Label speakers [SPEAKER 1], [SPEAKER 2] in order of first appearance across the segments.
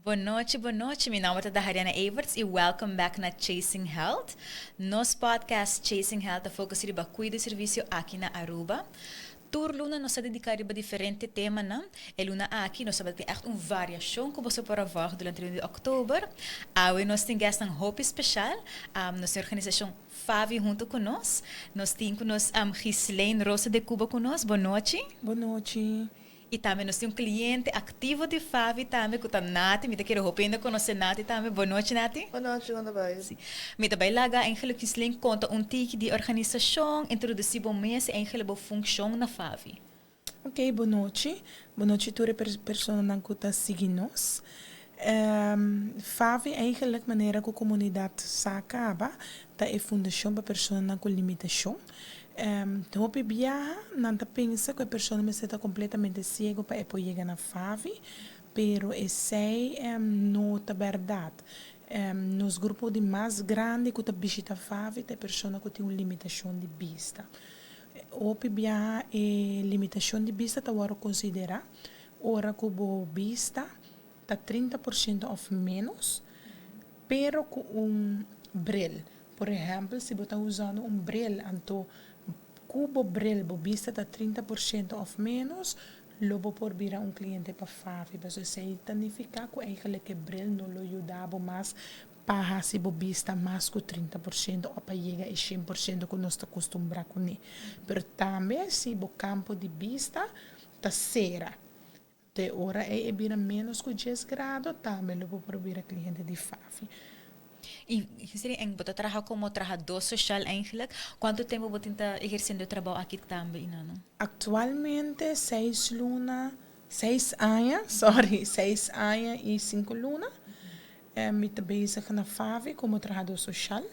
[SPEAKER 1] Bon nochi, bon nochi. Mi nomber ta Dahariana Everts y welcome back na Chasing Health. Nos podcast Chasing Health ta focus riba cuido y servicio aki na Aruba. Tur luna nos ta dedica riba diferente temanan. E luna aki nos tabata tin echt un variacion cu boso por a volg durante luna di october. Awe nos tin guestnan hopi special. Nos tin organisacion Favi hunto cu nos. Nos tin cu nos Ghislaine Rosa de Cuba cu nos. Bon nochi.
[SPEAKER 2] Bon nochi.
[SPEAKER 1] Y tambe nos tin un cliente activo di Favi tambe cu ta Nati. Mi ta kere hopi hende conoce Nati tambe. Bon nochi, Nati.
[SPEAKER 3] Bon nochi, con ta bay?
[SPEAKER 1] Si. Mi ta bay laga eigenlijk Ghislaine conta un tiki di organisacion, introduci bo mes y eigenlijk bo funcion na Favi.
[SPEAKER 2] Ok, bon nochi. Bon nochi tur e personanan cu ta sigui nos. Favi eigenlijk manera cu comunidad sa caba ta e fundacion pa personanan cu limitacion. Hopi biaha nan ta pensa ku e persona mester ta kompletamente siego pa e por yega na Favi, pero esei no ta bèrdat. Nos grupo di mas grandi ku ta bishita Favi ta e persona ku tin un limitashon di bista. Hopi biaha e limitashon di bista ta wòrdu konsiderá ora ku bo bista ta 30% òf ménos, pero ku un bril. Por ehèmpel, si bo ta usando un bril, anto ku bo bril bo bista ta 30% òf ménos, lo bo por bira un kliente pa Favi. Pasobra esei ta nifiká ku eigenlijk e bril no lo yuda bo mas pa hasi bo bista mas ku 30% òf pa yega e 100% ku nos ta kustumbrá kuné. Pero tambe si bo kampo di bista ta sera, te ora ei e bira ménos ku 10 grado, tambe lo bo por bira kliente di Favi.
[SPEAKER 1] Y Giselle, bo ta traha como trahador social eigenlijk. Cuanto tempo bo tin ta eherciendo e trabou aki tambe, Inano?
[SPEAKER 2] Actualmente 6 luna, 6 aña, sorry, 6 aña y 5 luna. Mi ta bezig na Favi como trahador social.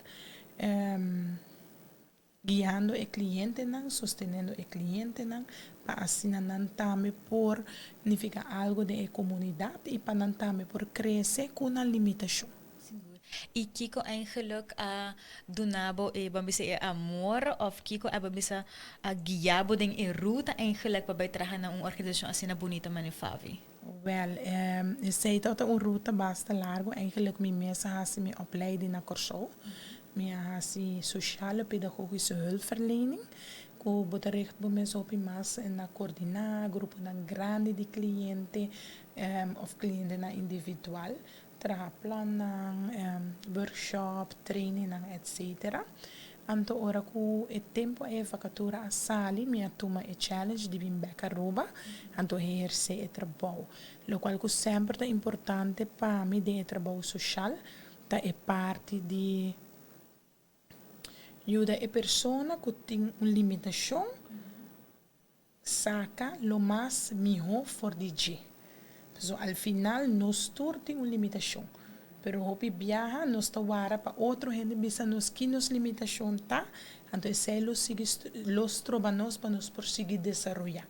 [SPEAKER 2] Guiando e clientenan, sosteniendo e clientenan, pa asina nan tambe por nifica algo den e comunidad y pa nan tambe por crece cu nan limitacion.
[SPEAKER 1] Y kiko eigenlijk a duna bo e, ban bisa, e amor of kiko a, ban bisa, a guia bo den e ruta eigenlijk pa bay traha na un organisacion asina bunita manera Favi?
[SPEAKER 2] Wel, esey ta un ruta basta largo. Eigenlijk mi mes a hasi mi opleiding na Kòrsou. Mi a hasi sociale pedagogische hulpverlening. Ku bo ta richt bo mes hopi mas na coordiná gruponan grandi di cliente of clientenan individual. Traha plannan, workshop, trainingnan, etc. Anto ora ku e tempo e vacatura a sali, mi a tuma e challenge di bin bek Aruba, anto ehercé e trabou. Locual ku semper ta importante pa mi den e trabou social, ta e parti di yuda e persona ku tin un limitacion saca lo mas miho for di dje. So, al final, nos tur tin un limitacion. Pero hopi biaha, nos ta warda pa otro hende bisa nos ki nos limitacion ta, anto esey lo sigui lo stroba nos pa nos por sigui desaroya.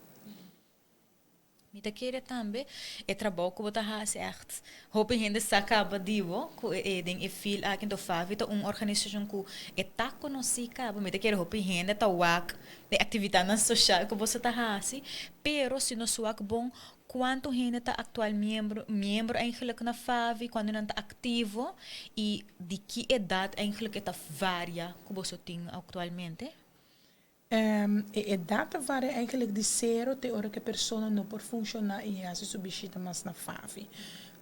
[SPEAKER 1] Mi ta kere tambe e trabou ku bo ta hasi echt hopi hende sa kaba di bo ku e den e field aki. Anto Favi ta un organisashon ku e ta konosí kaba. Mi ta kere hopi hende ta wak e aktividatnan sosial ku boso ta hasi, pero si nos wak bon kuantu hende ta aktual miembro eigenlijk na Favi, kuantu nan ta aktivo i di ki edat eigenlijk e ta varia ku boso tin aktualmente?
[SPEAKER 2] E edat ta varia eigenlijk di 0 te ora ku e persona no por funshoná i hasi su bishita mas na Favi.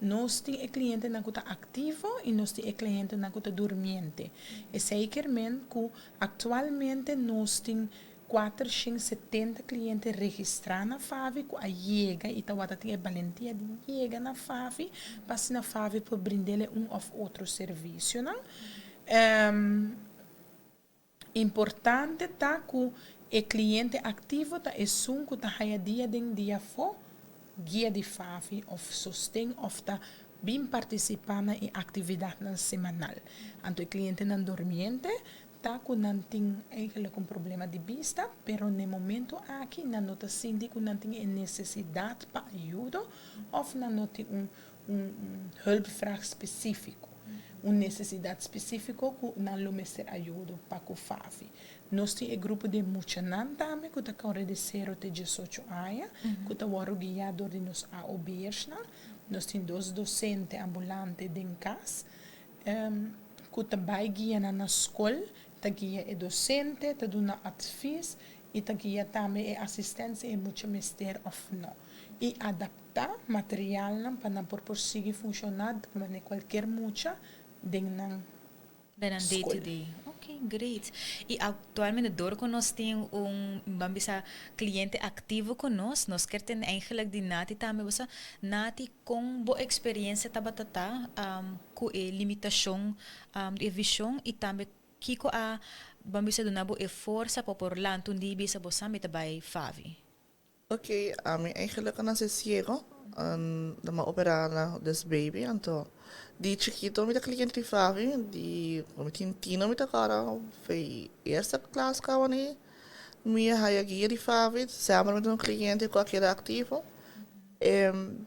[SPEAKER 2] Nos tin e klientenan ku ta aktivo i nos tin e klientenan ku ta durmiente. Esei kier men ku aktualmente nos tin 470 kliente registrá na Favi ku a yega i tabata tin e balentia di yega na Favi pa asina Favi por brind'é un òf otro servisionan. Importante ta ku e kliente aktivo ta esun ku ta haya dia den dia afó guia di Favi òf sosten òf ta bin partisipá na e aktividatnan semanal. Anto e klientenan durmiente ta ku nan tin eigenlijk un problema di bista, pero na e momento aki nan no ta sinti ku nan tin e nesesidat pa ayudo òf nan no tin un hulpvraag spesífiko. un nesesidat spesífiko ku nan lo mester ayudo pa ku FAVI. Nos tin e grupo di muchanan tambe ku ta kore di sero te 18 aña, ku ta wòrdu guiá dor di nos AOB'ersnan. Nos tin dos dosente ambulante den kas ku ta bai guia nan na skol, ta guia e dosente, ta duna advis i ta guia tambe e asistènt si e mucha mester òf no. I adaptá materialnan pa nan por por sigui funshoná manera kualkier mucha den nan
[SPEAKER 1] Den nan day to
[SPEAKER 2] skol.
[SPEAKER 1] day. Ok, great. I aktualmente dor ku nos tin un, ban bisa, kliente aktivo ku nos, nos kier tende eigenlijk di Nati tambe. Bo sa, Nati, kon bo eksperensia tabata ta ku e limitashon di e vishon i tambe kiko a, ban bisa, duna bo e forsa pa por lanta un dia i bisa bo sa mi ta bai FAVI?
[SPEAKER 3] Ok, ami eigenlijk a nace ciego, nan a opera na des baby, anto di chikito mi ta cliente di Favi, di cu mi tin tino mi ta acorda fey eerste klas caba ni mi a haya guia di Favi, semper mi ta un cliente cu a keda activo,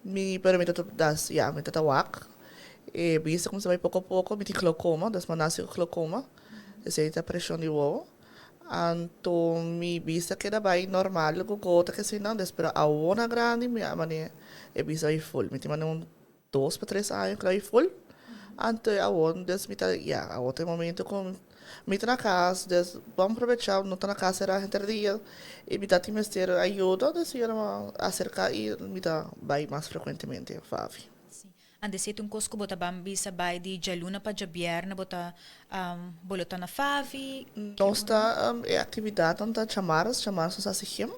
[SPEAKER 3] mi pero mi ta das ya mi ta ta wak, e bista cuminsa bay poco poco, mi tin glaucoma, dus mi a nace cu glaucoma, esey ta presion di wowo. Anto mi bista keda bai normal ku gota ke asina, des pero awo na grandi mi a mane e bista bai ful. Mi tin mane un dos pa tres aña ku ta bai ful. Anto awo des mi ta ya awo ta e momento ku mi ta na kas des bon probecha no ta na kas sera henter dia i mi ta tin mester ayuda des mi a aserka i mi ta bai mas frekuentemente Favi.
[SPEAKER 1] Antes si ta un kos ku bo ta ban bisa bai di djaluna pa djabièrnè bo ta bo lo ta na Favi?
[SPEAKER 3] Nos ta e aktividatnan ta djamars, djamars nos hasi gym.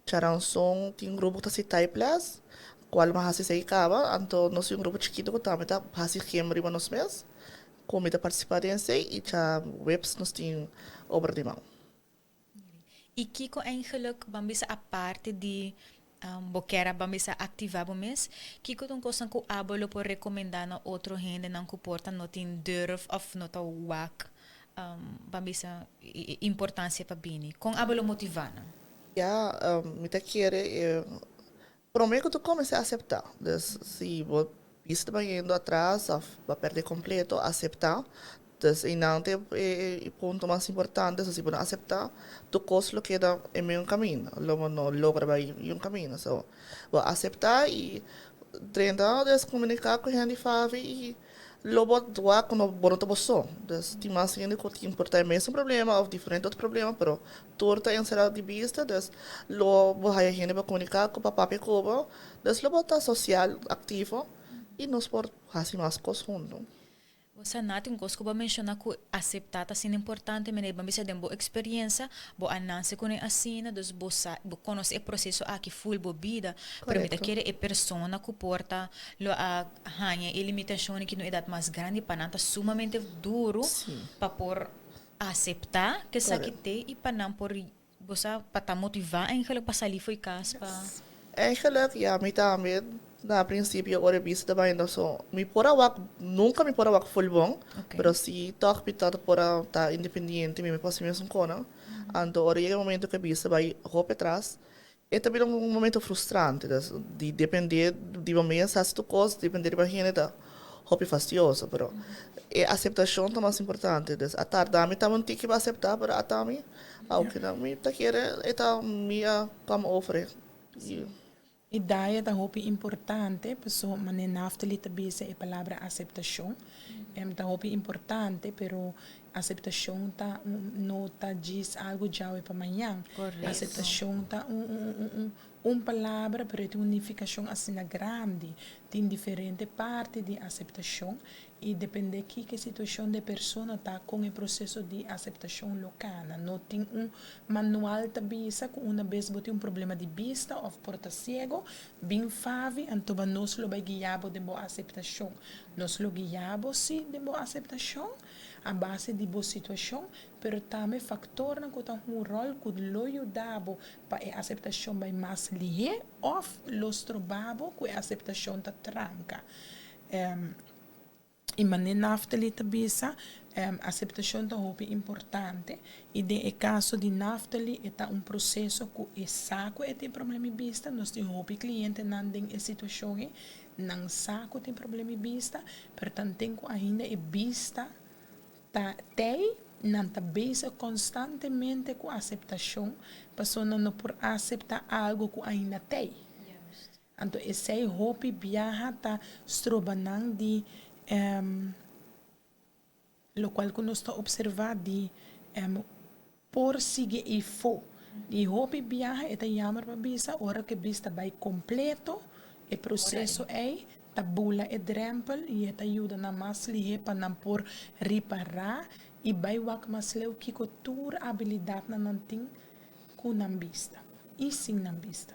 [SPEAKER 3] Djaranson tin un grupo ku ta hasi Thai ples, kual mi a hasi esei kaba, anto nos tin un grupo chikitu ku tambe ta hasi gym riba nos mes, ku mi ta partisipá den esei i djaweps nos tin obra di man.
[SPEAKER 1] I kiko eigenlijk ban bisa aparte di bo kier a ban bisa activa bo mes, kiko ta un cosnan cu abo lo por recomenda na otro hendenan cu por ta no tin durf of no ta wak ban bisa e importancia pa bini? Con abo lo motiva nan?
[SPEAKER 3] Ya, mi ta kere e prome cu tu cuminsa acepta. Dus si bo bisa ta bayendo atras of bo a perde completo, acepta. Dus einan ta e punto mas importante, so si bo no aseptá, tur kos lo keda e meun kaminda, lo bo no logra bai un kaminda. So, bo aseptá i drenta des komuniká ku hende Favi i lo bo wak ku bo no ta bo so. Dus tin mas hende ku tin por ta e mesun problema òf diferente otro problema, pero tur ta enserá di bista, dus lo bo haya hende pa komuniká ku, pa papia ku bo, dus lo bo ta sosial, aktivo i nos por hasi mas kos huntu.
[SPEAKER 1] Bo sa Nati, un kos ku bo a menshoná ku aseptá ta asina importante, mene bo a bisa den bo eksperiencia, bo a nase kuné asina, dus bo sa, bo konosé e proseso aki ful bo bida, pero mi ta kere e persona ku por ta lo a haña e limitashon aki na un edat mas grandi, pa nan ta sumamente duru pa por aseptá ku esaki te i pa nan por, bo sa, pa ta motivá eigenlijk pa sali fo'i kas pa.
[SPEAKER 3] Eigenlijk, ya, mi tambe na principio ora e bista ta bayendo so mi por a wak, nunca mi por a wak full bon, pero si toch mi ta por a ta independiente, mi por haci mi mesun cona. Anto ora yega e momento cu e bista bay hopi atras, e ta bira un momento frustrante, dus di depende di bo mes haci tur cos, depende riba hende ta hopi fastioso, pero e aceptacion ta mas importante, dus a tarda mi tambe un tiki pa acepta, pero ata mi, aunke mi ta kere e ta mi a come over e.
[SPEAKER 2] E daya ta hopi importante, paso mane Naftali ta bisa e palabra aceptacion, ta hopi importante, pero aceptacion ta no ta djis algo djawe pa mañan. Aceptacion ta un un palabra, pero e tin un nificacion asina grandi. Tin diferente parti di aceptacion y depende kiko e situacion di e persona ta con e proceso di aceptacion lo cana. No tin un manual ta bisa cu una bes bo tin un problema di bista of por ta ciego, bin Favi anto ba nos lo bay guia bo den bo aceptacion. Nos lo guia bo si den bo aceptacion a base di bo situacion, pero tambe factornan cu ta hunga un rol cu lo yuda bo pa e aceptacion bay mas lihe of lo stroba bo cu e aceptacion ta tranca. I manera Naftali ta bisa, Aseptashon ta hopi importante i den e kaso di Naftali e ta un proseso ku e sa ku e tin problema di bista. Nos tin hopi klientenan den e situashon ei, nan sa ku tin problema di bista, pero tanten ku ainda e bista ta tei, nan ta bezig konstantemente ku aseptashon pasobra nan no por aseptá algu ku ainda tei. Anto esei hopi biaha ta stroba nan di Lokual ku nos ta opservá di por sigui eifó. I hopi biaha e ta yamber pa bisa ora ku e bista bai kompleto, e proseso ei ta bula e drèmpel i e ta yuda nan mas lihé pa nan por ripará i bai wak mas leu kiko tur abilidatnan nan tin ku nan bista i sin nan bista.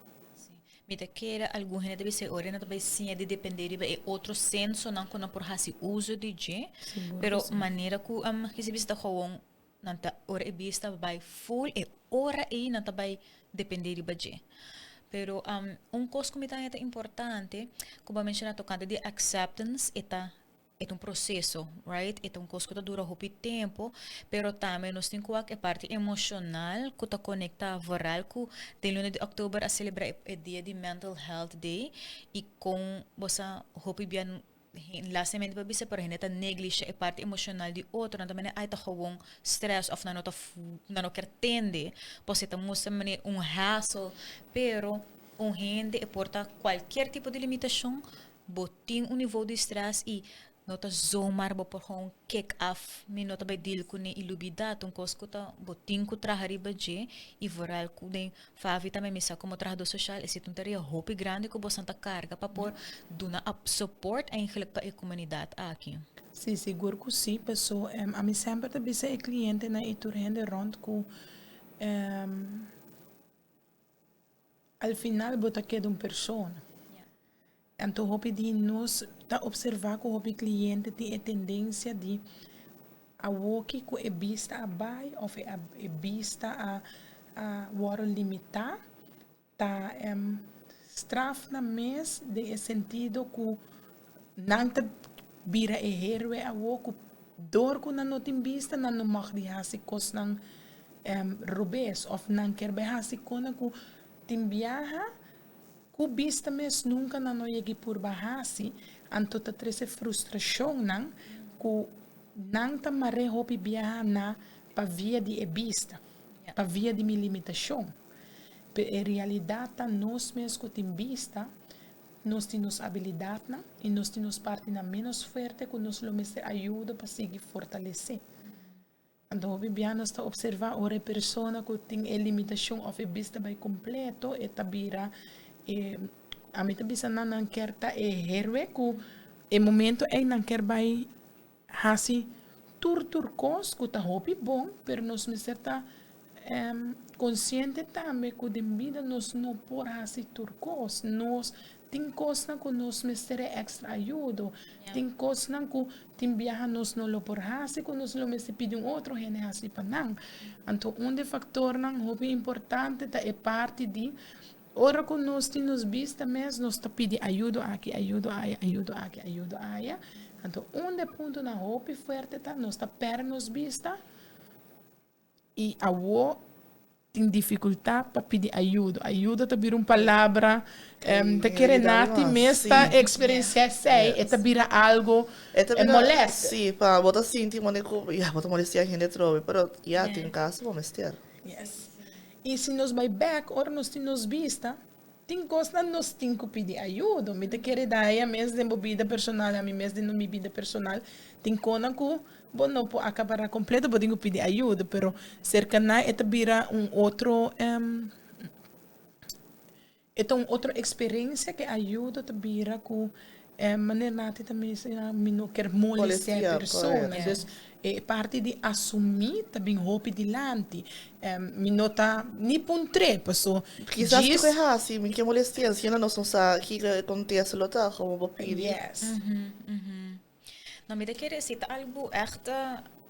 [SPEAKER 1] Mi ta kere algun hende ta bisa e ora nan ta bai siña di depende riba e otro sensonan ku nan por hasi uso di dje. Pero manera ku kisi bisa ta gewoon nan ta ora e bista bai full e ora ei nan ta bai depende riba dje. Pero un kos ku mi ta haña ta importante ku bo a menshona tokante di acceptance e ta E ta un proseso, right? E ta un kos ku ta dura hopi tempu, pero tambe nos tin ku wak e parti emoshonal ku ta konektá vooral ku den luna di òktober a selebrá e dia di Mental Health Day i kon bo sa hopi bia lastimamente pa bisa pero hende ta neglisha e parti emoshonal di otro, nan ta mene ai ta gewoon stress òf nan no ta nan no kier tende pasobra e ta mustra mene un hassle, pero un hende e por ta kualkier tipo di limitashon Bo tin un nivo di stress y no ta zomaar bo por gewoon kick af, mi no ta bay deal cune y lubida, ta un cos cu ta bo tin cu traha riba dje y vooral cu den Favi tambe mi sa como trahador social esey ta un tarea hopi grandi cu bosan ta carga pa por duna support eigenlijk pa e comunidad aki.
[SPEAKER 2] Sí, sigur cu sí, paso ami semper ta bisa e clientenan y tur hende rond cu Al final bo ta keda un persona. Anto hopi di nos ta observa ku hopi kliente tin e tendensia di awoki ku e bista a bai òf e bista a a wòrdu limitá ta straf nan mes den e sentido ku nan ta bira e héroe awo ku dor ku nan no tin bista nan no mag di hasi kosnan robes of nan kier bai hasi kona ku tin biaha ku bista mes nunka nan no yegi purba hasi, anto ta trese frustrashonnan ku nan ta mare hopi biaha na pa via di e bista, pa via di mi limitashon. Pero e realidat ta nos mes ku tin bista, nos tin nos abilidatnan i nos tin nos partinan menos fuerte ku nos lo mester ayuda pa sigui fortalesé. Anto hopi bia nos ta observa ora e persona ku tin e limitashon òf e bista bai kompleto e ta bira e ami ta bisa nan nan kier ta e héroe ku e momento ei nan kier bai hasi tur tur kos ku ta hopi bon pero nos mester ta konsiente tambe ku den bida nos no por hasi tur kos nos Tin kosnan ku nos mester e èkstra ayudo. Tin kosnan ku tin biaha nos no lo por hasi, ku nos lo mester pidi un otro hende hasi pa nan. Anto un di e faktornan hopi importante ta e parti di ora ku nos tin nos bista mes, nos ta pidi ayudo aki, ayudo aya, ayudo aki, ayudo aya. Anto un di e puntonan hopi fuerte ta nos ta pèrdè nos bista i awo tin dificultad pa pidi ayudo. Ayudo ta bira un palabra, ta kere Nati mes ta experiencia esey, e ta bira algo molest.
[SPEAKER 3] Si, pa bo ta sinti mane cu ya bo ta molestia hende atrobe, pero ya tin caso bo mester.
[SPEAKER 2] Yes. Y si nos bay bek ora nos tin nos bista, Tin kosnan nos tin ku pidi ayudo. Mi ta kere da aya mes den bo bida personal, ami mes den mi bida personal. Tin konan ku bo no por akapará kompleto, bo tin ku pidi ayudo, pero serka nan e ta bira un otro, e ta un otro eksperensia ku e ayudo ta bira ku Manera Nati ta mencioná, mi no kier molestia e persona. Dus e parti di asumí ta bin hopi dilanti. Mi no ta ni puntr'é, paso
[SPEAKER 3] Kisas kiko e hasi, mi ke molestia, asina nos no sa kiko e kontesto lo ta, komo bo pidi.
[SPEAKER 2] Yes.
[SPEAKER 1] No, mi ta kere si ta algu ègt.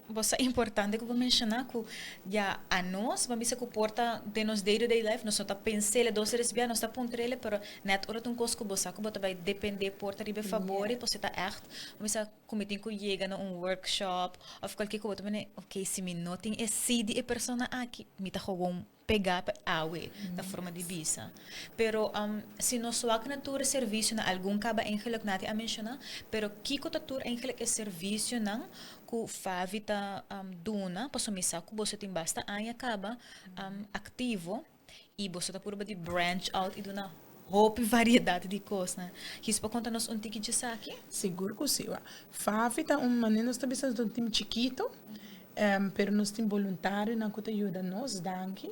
[SPEAKER 1] Bo sa importante ku bo menshoná ku ya anos bo a bisa ku por ta den nos day to day life nos no ta pens'el dos tres bia nos ta puntr'el pero nèt ora ta un kos ku bo sa ku bo ta bai dependé por ta riba e fabor i por si ta ègt bo bisa ku mi tin ku yega na un workshop òf kualke ku bo ta mene ok si mi no tin e si di e persona aki mi ta gewoon pegá pa awe ta forma di bisa. Pero si nos wak na tur e servisionan, algun kaba eigenlijk Nati a menshoná, pero kiko ta tur eigenlijk e servisionan ku Favi ta duna? Pasobra mi sa ku boso tin basta aña kaba aktivo i boso ta purba di branch out i duna hopi variedat di kosnan. Kis por konta nos un tiki djesaki?
[SPEAKER 2] Sigur ku si. Favi ta un manera nos ta bisa nos ta un tim chikito. Pero nos tin boluntarionan ku ta yuda nos, danki.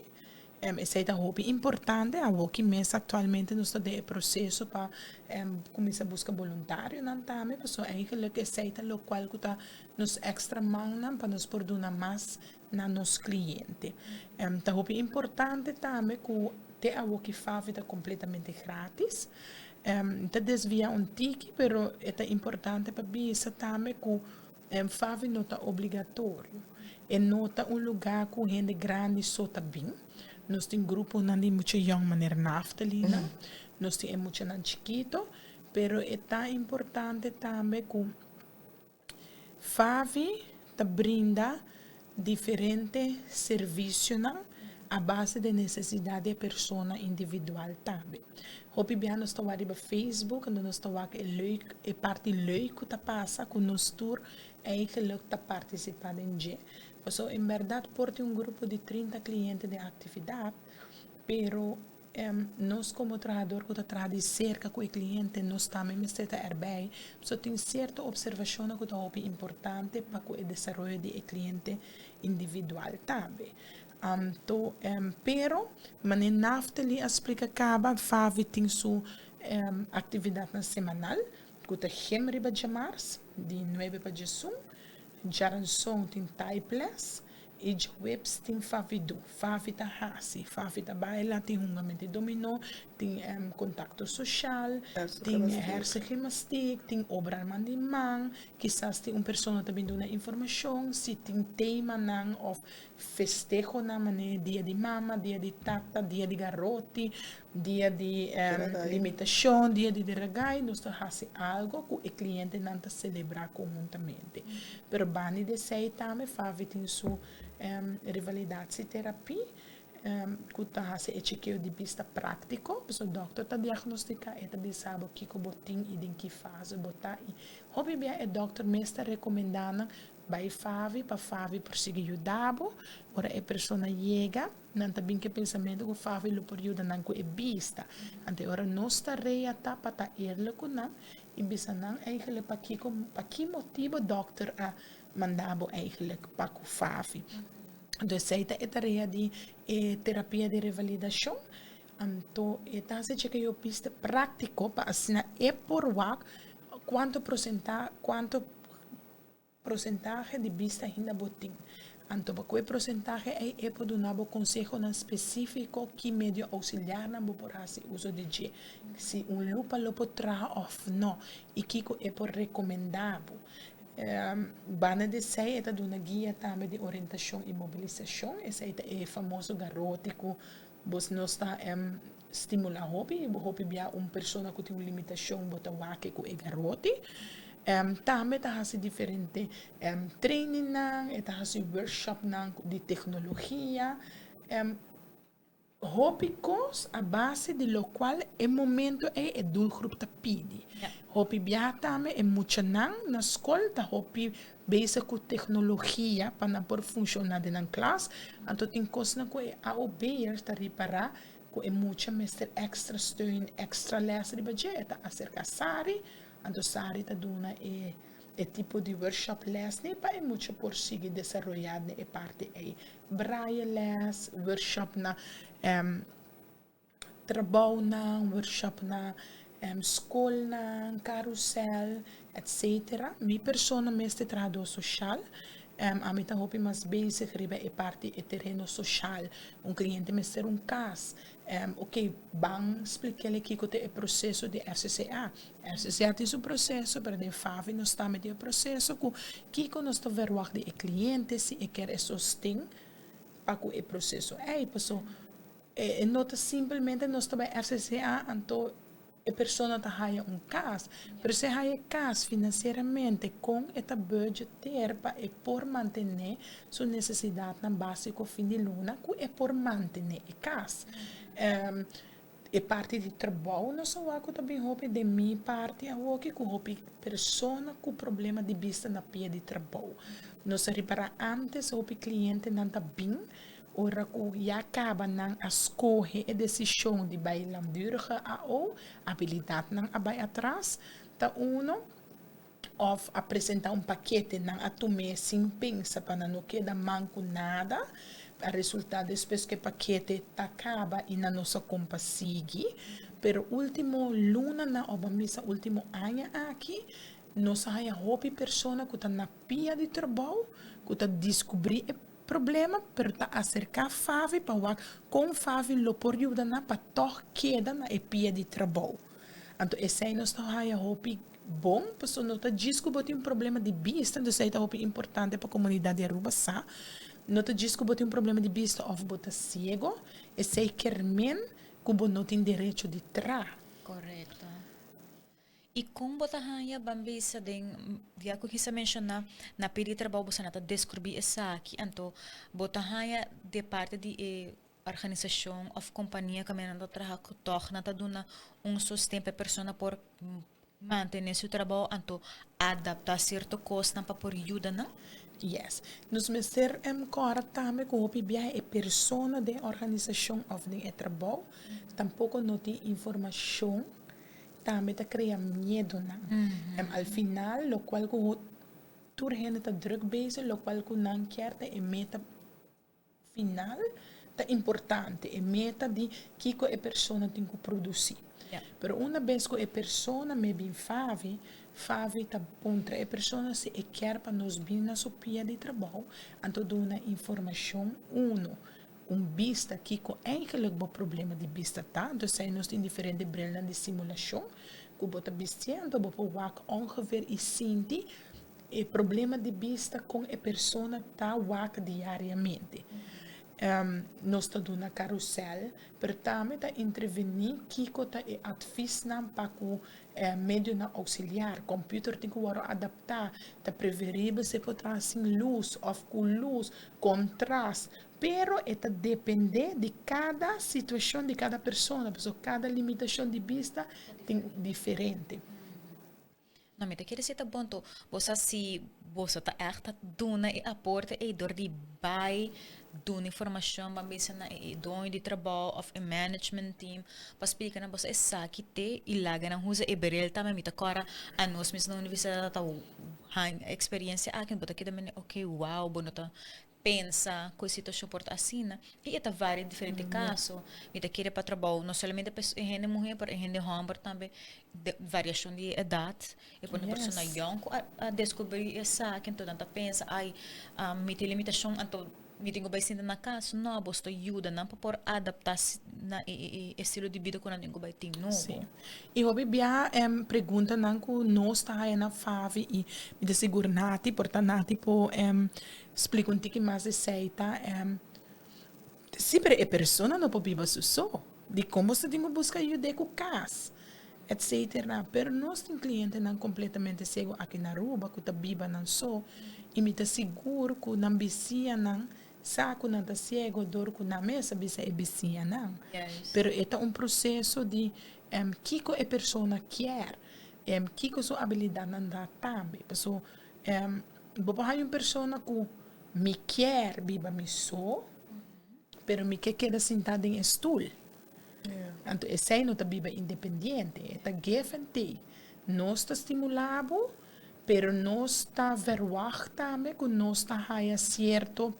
[SPEAKER 2] Esei ta hopi importante. Awoki mes aktualmente nos ta den e proseso pa kuminsá buska boluntarionan tambe, pasobra eigenlik esei ta lokual ku ta nos èkstra mannan pa nos por duna mas na nos kliente. Ta hopi importante tambe ku te awoki Favi ta kompletamente grátis. Ta desviá un tiki, pero e ta importante pa bisa tambe ku Favi no ta obligatorio. E no ta un lugá ku hende grandi so ta bin. Nos tin gruponan di mucha yòn manera Naftalinan. Nos tin e muchanan chikito. Pero e ta importante tambe ku Favi ta brinda diferente servisionan a base di nesesidat di e persona individual tambe. Hopi bia nos ta wak riba Facebook, anto nos ta wak e leuk, e parti leuk ku ta pasa ku nos tur eigenlijk ta partisipá den dje. Pasobra en bèrdat por tin un grupo di 30 kliente den aktividat, pero nos komo trahador ku ta traha di serka ku e kliente nos tambe mester ta erbij. So tin sierto opservashonnan ku ta hopi importante pa ku e desaroyo di e kliente individual tambe. Anto, pero, manera Naftali a splika kaba, Favi tin su aktividatnan semanal ku ta gem riba djamars di nuebe pa djesun, djaranson tin taiplès i djaweps tin Favidu. Favi ta hasi, Favi ta baila, tin hungamento di dominó, tin kontakto soshal, tin hersengymnastiek, tin obranan di man, kisas tin un persona ta bin duna informashon, si tin temanan òf Festehonan manera dia di mama, dia di tata, dia di garoti, dia di limitashon, dia di deragai, nos ta hasi algo ku e klientenan ta selebrá konhuntamente. Pero banda di esei tambe Favi tin su revalidatieterapie ku ta hasi e chekeo di bista práktiko. Pasobra dòkter ta diagnostiká, e ta bisa bo kiko bo tin i den ki fase bo ta. I hopi bia e dòkter mes ta rekomendá nan Bai Favi pa Favi por sigui yuda bo. Ora e persona yega, nan ta bin ku e pensamentu ku Favi lo por yuda nan ku e bista. Anto e ora nos tarea ta pa ta eerlijk ku nan i bisa nan eigenlijk pakiko, pa ki motibu dòkter a manda bo eigenlijk pa ku Favi. Anto esei ta e tarea di e terapia di revalidashon. Anto e ta hasi chekeo bista práktiko pa asina e por wak kuantu prosenta, kuantu Prosentahe di bista ainda bo tin. Anto pa ku e prosentahe ei e por duna bo konsehonan spesífiko ki medio ousiliarnan bo por hasi uso di dje, si un lupa lo por traha òf no i kiko e por rekomendá bo. Banda di esei e ta duna guia tambe di orientashon i mobilisashon, esei ta e famoso garoti ku bos nos ta stimulá hopi, hopi bia un persona ku tin un limitashon bo ta wak ku e garoti. Tambe ta hasi diferente trainingnan, e ta hasi workshopnan di teknologia. Hopi kos a base di lokual e momento ei e doelgroep ta pidi. Hopi biaha tambe e muchanan na skol ta hopi bezig ku teknologia pa nan por funshoná den nan klas. Anto tin kosnan ku e AOB'ers ta ripará ku e mucha mester èkstra steun, èkstra lès riba dje. E ta aserká Sari. Anto Sari ta duna e e tipo di workshop les ni pa e mucha por sigui desaroyá den e parti ei. Braille les, workshop na trabounan, workshop na skolnan, karusèl, etsetera. Mi persona mes ta e trahadó soshal. Ami ta hopi mas bezig riba e parti e tereno social. Un cliente mester un cas. Ok, ban splik'el kico ta e proceso di FCCA. FCCA tin su proceso, pero den FAVI nos tambe tin e proceso cu kico nos ta verwacht di e cliente si e kier e sosten pa cu e proceso ey. Paso e no ta simplemente nos ta bay FCCA anto e persona ta haya un cas, pero si e haya e cas financieramente con e ta budgeteer pa e por mantene su necesidadnan basico fin di luna cu e por mantene e cas. E parti di trabou nos a wak cu ta bin hopi den mi parti awoki cu hopi persona cu problema di bista na pia di trabou. Nos a ripara antes hopi clientenan ta bin Ora ku ya kaba nan a skohe e desishon di bai langdurige AO, abilidatnan a bai atras, ta uno, òf a presentá un pakete nan a tum'é sin pensa pa nan no keda man ku nada, a resultá despues ku e pakete ta kaba i nan no sa kon pa sigui. Pero último lunanan òf ban bisa último aña aki, nos a haña hopi persona ku ta na pia di trabou ku ta diskubrí e Problema, pero ta aserká Favi pa wak kon Favi lo por yuda nan pa tòg keda na e pia di trabou. Anto esei nos ta haya hopi bon, pasobra no ta djis ku bo tin un problema di bista, entonces esei ta hopi importante pa komunidat di Aruba sa, no ta djis ku bo tin un problema di bista òf bo ta siego, esei ker men ku bo no tin derecho di traha.
[SPEAKER 1] Korekto. I kon bo ta haña ban bisa den dia ku kisa menshoná na pidi trabou boso na ta deskribí esaki anto bo ta haña de parti di e organisashon òf kompania kaminda nan ta traha ku tòg nan ta duna un sosten pa e persona por mantené su trabou anto adaptá sierto kosnan pa por yuda nan?
[SPEAKER 2] Yes. Nos mester kòrda tambe ku hopi biaha e persona den e organisashon òf den e trabou tampoko no tin informashon. Tambe ta crea miedonan. En al final locual cu tur hende ta druk bezig, locual cu nan kier ta e meta final ta importante, e meta di kico e persona tin cu produci. Pero una bes cu e persona me bin Favi, Favi ta puntra e persona si e kier pa nos bin na su pia di trabou, anto duna informacion uno. Un bista kiko eigenlijk bo problema di bista ta. Anto esei nos tin diferente brilnan di simulashon ku bo ta bistié, anto bo por wak ongeveer i sinti e problema di bista kon e persona ta wak diariamente. Nos ta duna karusèl, pero tambe ta intervení kiko ta e atvisnan pa ku medionan auxiliar. Computer tin ku wòrdu adaptá, ta preferibel si e por traha sin lus òf ku lus, kontrast. Pero e ta dependé di kada situashon di kada persona, pasobra kada limitashon di bista tin diferente.
[SPEAKER 1] No, mi ta kere si ta bon to bo sa si boso ta ègt ta duna e aporte ei dor di bai duna informashon ban bisa na e doño di trabou òf e management team pa splika nan boso esaki te i laga nan usa e bril tambe mi ta kòrda anos mes na universidat ta haña e eksperensia aki bo ta keda mende ok wow bo no ta pensa ku e situashon por ta asina i e ta varia diferente kaso. Mi ta kere pa trabou no solamente pa e hende muhé pero e hende hòmber tambe de variashon di edat. E por un persona yòn ku a deskubrí esaki anto nan ta pensa ai mi tin limitashon anto mi tin ku bai sinta na kas. No, bo ta yuda nan pa por adaptá na e estilo di bida ku nan tin ku bai tin nobo.
[SPEAKER 2] Sí. I hopi bia preguntanan ku nos ta haya na Favi i mi ta sigur Nati por ta Nati por Splika un tiki mas esei ta si pero e persona no por biba su so dikon bo sta tin ku buska yud'é ku kas etcetera pero nos tin klientenan kompletamente siego aki na Aruba ku ta biba nan so i mi ta sigur ku nan bisianan sa ku nan ta siego dor ku nan mes a bisa e bisianan pero e ta un proseso di kiko e persona kier kiko su abilidatnan ta tambe paso Bo por haña un persona ku mi kier biba mi so, pero mi ke keda sintá den e stul. Anto esei no ta biba independiente, e ta give and take. Nos ta stimulá bo, pero nos ta verwagt tambe ku nos ta haya sierto,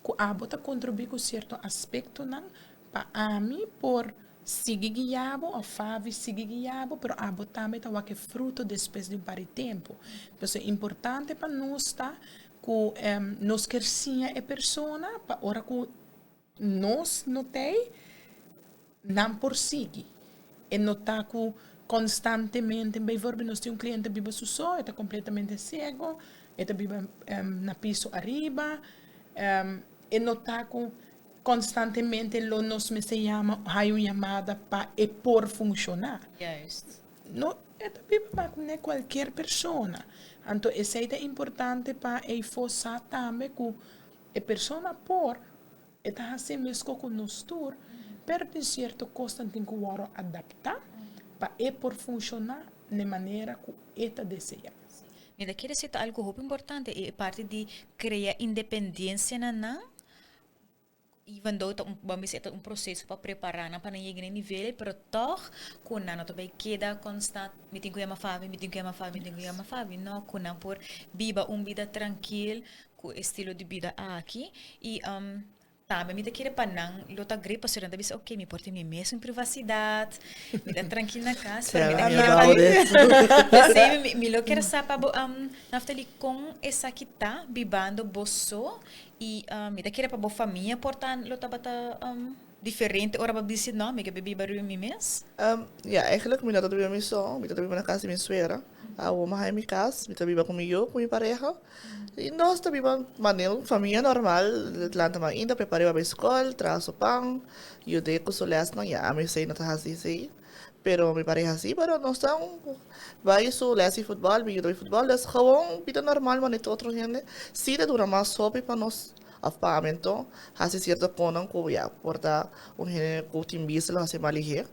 [SPEAKER 2] ku abo ta kontribuí ku sierto aspektonan pa ami por sigui guia bo òf Favi sigui guia bo, pero abo tambe ta wak e fruto despues di un par di tempu. Entonces importante pa nos ta. Ku nos ker siña e persona pa ora ku nos no t'ei, nan por sigui. E no ta ku konstantemente, bijvoorbeeld nos tin un kliente biba su so, e ta kompletamente siego, e ta biba na piso ariba, e no ta ku konstantemente lo nos mester yama, haya un yamada pa e por funshoná. No, e ta biba pa ku kualkier persona. Anto esei ta importante pa eifo sa tambe ku e persona por, e ta hasi mesko ku nos tur, pero tin sierto kosnan tin ku wòrdu adaptá pa e por funshoná na e manera ku e ta deseá.
[SPEAKER 1] Mi ta kere si ta algu hopi importante e parti di krea independensia na nan. Even though ta un, bo a bisa e ta un proceso pa prepara nan pa nan yega na e nivel, pero tog cu nan no ta bay keda constant, mi tin cu yama Fabi, mi tin cu yama Fabi, mi tin cu yama Fabi. No, cu nan por biba un bida trankil cu e estilo di bida aki. Y tambe mi ta kere pa nan lo ta great pasobra nan ta bisa, ok, mi por tin mi mesun privacidad, mi ta trankil na cas, pero mi ta kere pa P'esei mi, mi lo kier sa pa bo, Naftali, con esaki ta bibando bo so I mi ta kere pa bo famia por ta lo tabata diferente ora bo bisti no, mi ke biba riba mi mes.
[SPEAKER 3] Ya, eigenlijk mi no ta biba mi so, mi ta biba na kas di mi suegra. Awor mi haña mi kas, mi ta biba ku mi yu, ku mi pareha. I nos ta biba manera un famia normal, lanta mainta, prepara pa bai skol, traha su pan, yud'é ku su lèsnan. Ya, ami esei no ta hasi esei. Pero mi pareha si, pero nos ta bai su les di futbol, mi yuda bai futbol, dus gewoon bida normal manera tur otro hende. Si ta dura mas hopi pa nos of pa ami anto hasi cierto konan ku ya por ta un hende ku tin bista lo hasi mas lihe,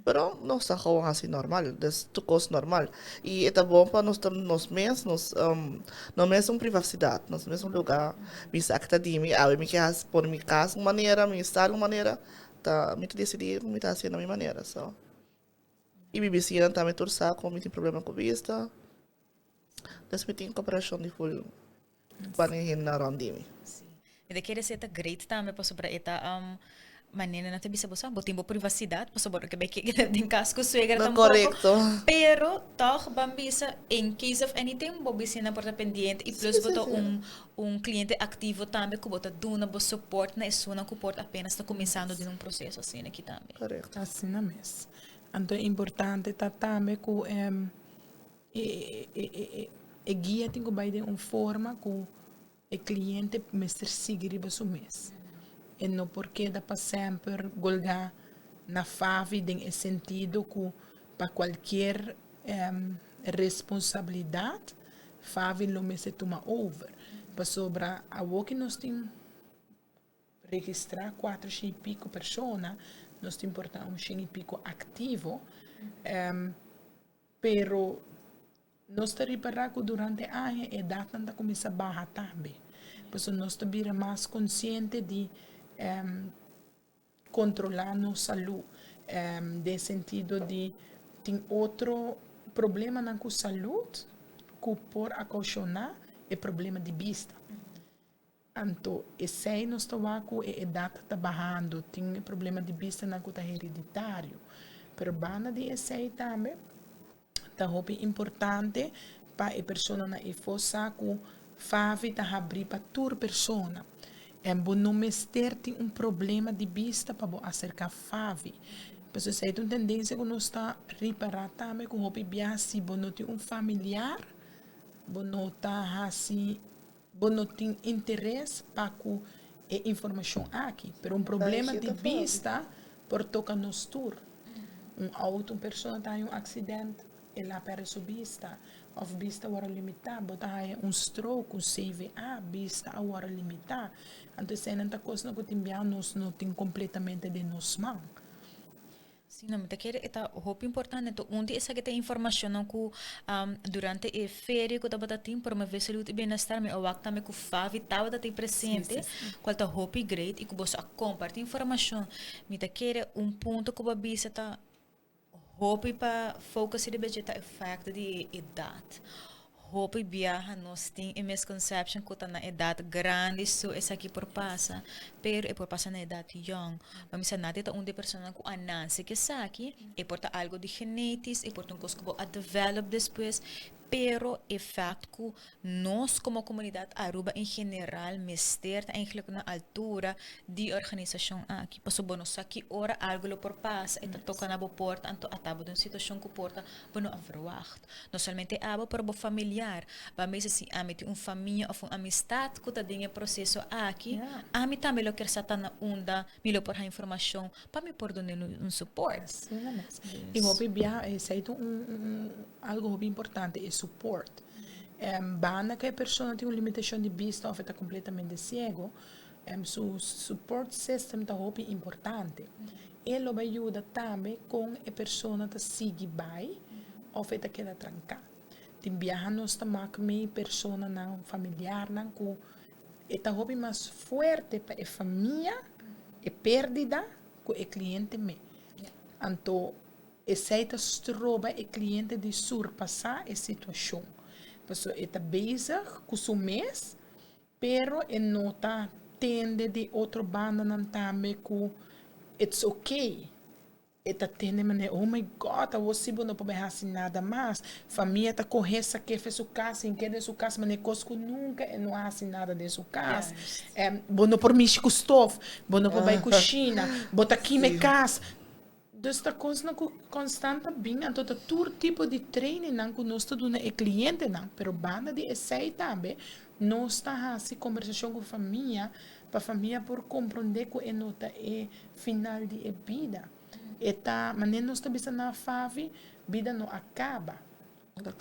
[SPEAKER 3] pero nos ta gewoon hasi normal, dus tur kos normal. I e ta bon pa nos ta nos mes, nos no mes un privacidad, nos mes un luga, mi sa ke ta di mi, awe mi ke hasi pone mi kas un manera, mi stal un manera, Ta mi ta disidí ku mi ta hasié na mi manera so. I mi bisinan tambe tur sa ku mi tin problema ku bista. Des mi tin koperashon di ful banda e hendenan rònt di mi.
[SPEAKER 1] Sí. Mi ta kere si e ta great tambe pasobra e ta manera nan ta bisa bo sa bo tin bo privasidat pasobra bo no ke bai keda den kas ku suegra
[SPEAKER 3] No
[SPEAKER 1] tampoco.
[SPEAKER 3] korekto.
[SPEAKER 1] Pero tòg ban bisa in case of anything bo bisinan por ta pendiente i plus
[SPEAKER 3] Sí
[SPEAKER 1] bo
[SPEAKER 3] sí
[SPEAKER 1] ta
[SPEAKER 3] sí.
[SPEAKER 1] un Un cliente activo tambe cu bo ta duna bo support na esunnan cu por apenas ta cuminsando den un proceso asina aki tambe.
[SPEAKER 3] Correcto.
[SPEAKER 2] Asina mes. Anto e importante ta tambe cu e guia tin cu bay den un forma cu e cliente mester sigui riba su mes. E no por keda pa semper golga na Favi den e sentido cu pa cualkier responsabilidad Favi lo mester tuma over, pasobra awor ki nos tin registrá kuater shen i piko persona, nos tin por ta un shen i piko aktivo, pero nos ta ripará ku durante aña e edatnan ta kuminsá baha tambe. Pasobra nos ta bira mas konsiente di Kontrolá nos salú den sentido di tin otro problemanan ku salud ku por akoshoná e problema di bista. Anto esei nos ta wak ku e edat ta bahando, tin e problema di bistanan ku ta hereditario. Pero banda di esei tambe ta hopi importante pa e personanan efo sa ku Favi ta habrí pa tur persona. En bo no mester tin un problema di bista pa bo aserká Favi. Pasobra esei ta un tendensia ku nos ta ripará tambe ku hopi biaha si bo no tin un familiar bo no ta hasi bo no tin interes pa ku e informashon aki. Pero un problema di bista por toka nos tur. Un auto, un persona ta haña un accident, el a perde su bista, of bista a wòrdu limitá. Bo ta haña un stroke, un CVA, bista a wòrdu limitá. Anto eseinan ta kosnan ku tin bia nos no tin kompletamente den nos man.
[SPEAKER 1] Sí, no, mi ta kere e ta hopi importante. Anto un di esaki ta informashonnan ku durante e feria ku tabata tin Promove Salud i Bienestar mi a wak tambe ku Favi tabata tin presente, kual ta hopi great i ku boso a komparti informashon. Mi ta kere un punto ku bo a bisa ta hopi pa focus riba dje ta e facto di e edat. Hopi biaha nos tin e misconception ku ta na edat grandi so esaki por pasa, pero e por pasa na edat yong. Ma mi sa Nadia ta un di e personanan ku a nase ku esaki, e por ta algo di genetisch, e por ta un kos ku bo a develop despues. Pero e fact cu nos como comunidad Aruba en general mester ta eigenlijk na altura di e organisacion aki. Pasobra bo no sa ki ora algo lo por pasa, e ta toca na bo porta, anto ata bo den un situacion cu por ta bo no a verwacht. No solamente abo, pero bo familiar. Bo a mester si ami tin un famia of un amistad cu ta den e proceso aki, ami tambe lo kier sa ta na unda mi lo por haña informacion pa mi por duna un support.
[SPEAKER 2] Asina mes. Y hopi biaha esey ta un algo hopi importante, e support. Banda cu e persona tin un limitacion di bista of e ta completamente ciego, su support system ta hopi importante. E lo bay yuda tambe con e persona ta sigui bay of e ta keda tranca. Tin biaha nos ta mak mey personanan, familiarnan cu E ta hopi mas fuerte pa e famia e perdida ku e kliente me. Anto esei ta stroba e kliente di surpasá e situashon. Pasobra e ta bezig ku su mes, pero e no ta tende di otro bandanan tambe ku it's okay. E ta tende manera, oh my God, awor si bo no por bai hasi nada mas. Famia ta kohe sak'é fe su kas, hink'é den su kas manera kos ku nunka e no a hasi nada den su kas. Bo no por mishi ku stof, bo no por bai kushina, bo ta kima e kas. Dus ta kosnan ku konstant ta bin, anto ta tur tipo di trainingnan ku nos ta duna e klientenan. Pero banda di esei tambe nos ta hasi kombersashon ku famia pa famia por komprondé ku e no ta e final di e bida. E ta, manera nos ta bisa na Favi, bida no a kaba.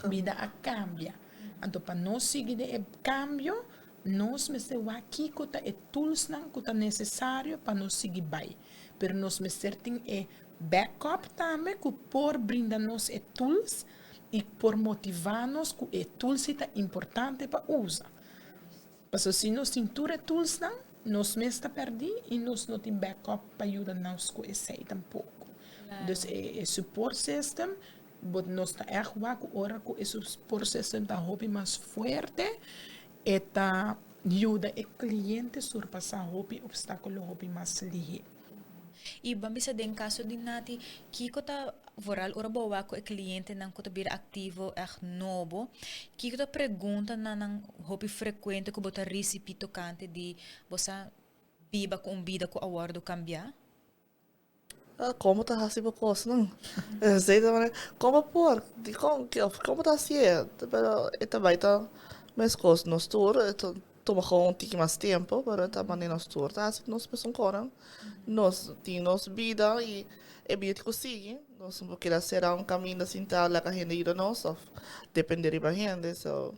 [SPEAKER 2] Bida a kambia. Anto pa nos sigui den e kambio, nos mester wak kiko ta e toolsnan ku ta nesesario pa nos sigui bai. Pero nos mester tin e backup tambe ku por brinda nos e tools i por motivá nos ku e tools si ta importante pa usa. Pasobra si nos tin tur e toolsnan, nos mes ta pèrdí i nos no tin backup pa yuda nos ku esei tampoko. Dus e support system, bo nos ta ègt wak ku ora ku e support system ta hopi mas fuerte, e ta yuda e kliente surpasá hopi opstákulo hopi mas lihé.
[SPEAKER 1] I ban bisa den kaso di Nati, kiko ta vooral ora bo wak ku e klientenan ku ta bira aktivo ègt nobo, kiko ta preguntanan nan hopi frekuente ku bo ta risibí tokante di bo sa biba ku un bida ku a wòrdu kambiá?
[SPEAKER 3] Komo ta hasi bo kosnan? Esei ta manera, komo por? Dikon? Komo ta hasié? Pero e ta bai ta meskos nos tur. Tuma gewoon un tiki mas tempo, pero ta manera nos tur ta hasi nos mesun konan. Nos tin nos bida y e bida tin cu sigui. Nos no por keda cera un caminda sinta laga hende yuda nos of depende riba hende, so.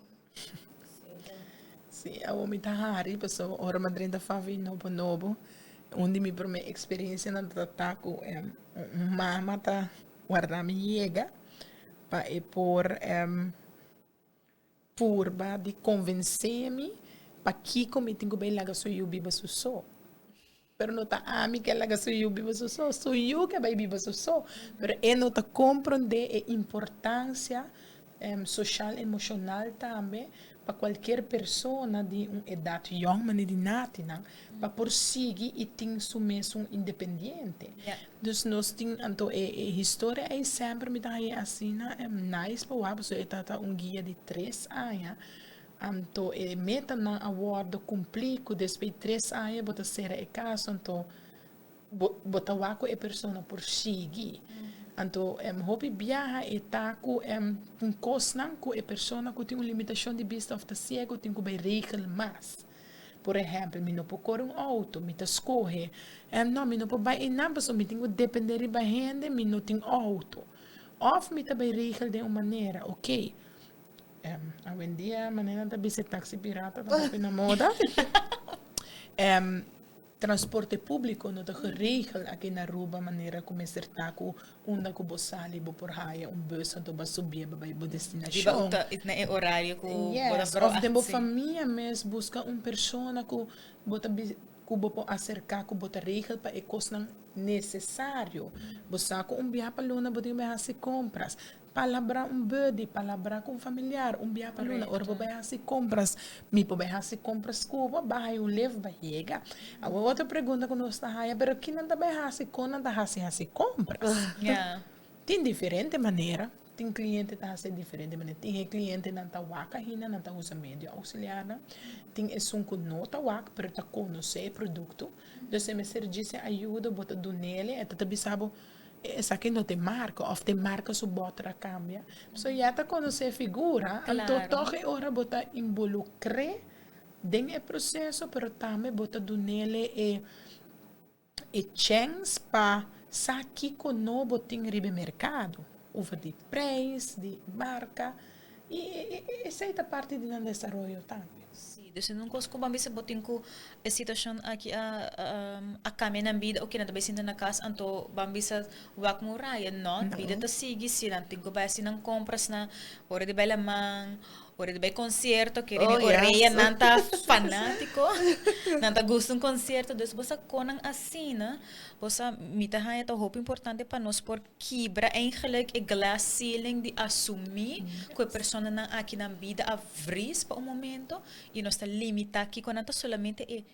[SPEAKER 2] Sí, awor mi ta hari pasobra ora mi a drenta Favi nobo nobo, un di mi prome experiencianan ta ta cu un mama ta warda mi yega pa e por Purba di konvensé mi pakiko mi tin ku bai laga su yu biba su so. Pero no ta ami ke laga su yu biba su so, su yu ke bai biba su so. Pero e no ta komprondé e importansia soshal emoshonal tambe pa kualkier persona di un edat yòn manera di Natinan pa por sigui i tin su mes un independiente. Dus nos tin anto e e historia ei semper mi ta haña asina nice pa wak pasobra e tabata un guia di tres aña anto e metanan a wordo cumpli cu despues di tres aña bo ta cera e caso anto bo bo ta wak cu e persona por sigui anto hopi biaha e ta cu tin cosnan cu e persona cu tin un limitacion di bista of ta ciego tin cu bay regel mas. Por ehèmpel, mi no por kore un outo, mi ta skohe, no, mi no por bai einan pasobra mi tin ku dependé riba hende, mi no tin outo. Òf mi ta bai regel den un manera, oké, awendia manera nan ta bisa e taxi pirata ta hopi na moda. Transporte públiko no ta geregel aki na Aruba manera ku mester ta ku unda ku bo sali bo por haya un bus anto bo a subié bo bai bo destinashon.
[SPEAKER 1] Riba na e orario ku bo ta
[SPEAKER 2] Yes, òf den bo famia mes buska un persona ku bo ta ku bo por aserká ku bo ta regel pa e kosnan nesesario. Bo sa ku un biaha pa luna bo tin ku bai hasi kompras. Palabrá un buddy, palabrá ku un familiar, un bia pa luna, ora bo bai hasi kompras, mi por bai hasi kompras ku bo, bai haya un lef bai yega. Awor otro pregunta ku nos ta haya, pero ki nan ta bai hasi, kon nan ta hasi hasi kompras? Tin diferente manera. Tin cliente ta haci diferente manera. Tin e clientenan ta wak ainda, nan ta usa medio auxiliarnan. Tin esun cu no ta wak, pero ta conoce e producto. Dus e mester djis e ayuda, bo ta dunele, e ta ta bisa bo, esaki no ta e marca, of ta e marca su boter a cambia. So ya ta conoce e figura, anto toch e ora bo ta involucr'e den e proceso, pero tambe bo ta dunele e e chèns pa sa kiko nobo tin riba e merkado, over di preis, di marka, i esei ta parti di nan desaroyo tambe.
[SPEAKER 1] Sí, dus e no un kos ku bo a bisa bo tin ku e situashon aki a a kambia nan bida, oke nan ta bai sinta na kas anto bo a bisa wak muraya, no, bida ta sigui, si nan tin ku bai hasi nan kompras na ora di bai laman. Ora di bai concierto, kere mi orea nan ta fanatico, nan ta gusta un concierto, dus bo sa con nan asina, bo sa mi ta haña ta hopi importante pa nos por kibra eigenlijk e glass ceiling di asumi cu e personanan aki nan bida a vries pa un momento y nos ta limita kico nan ta solamente e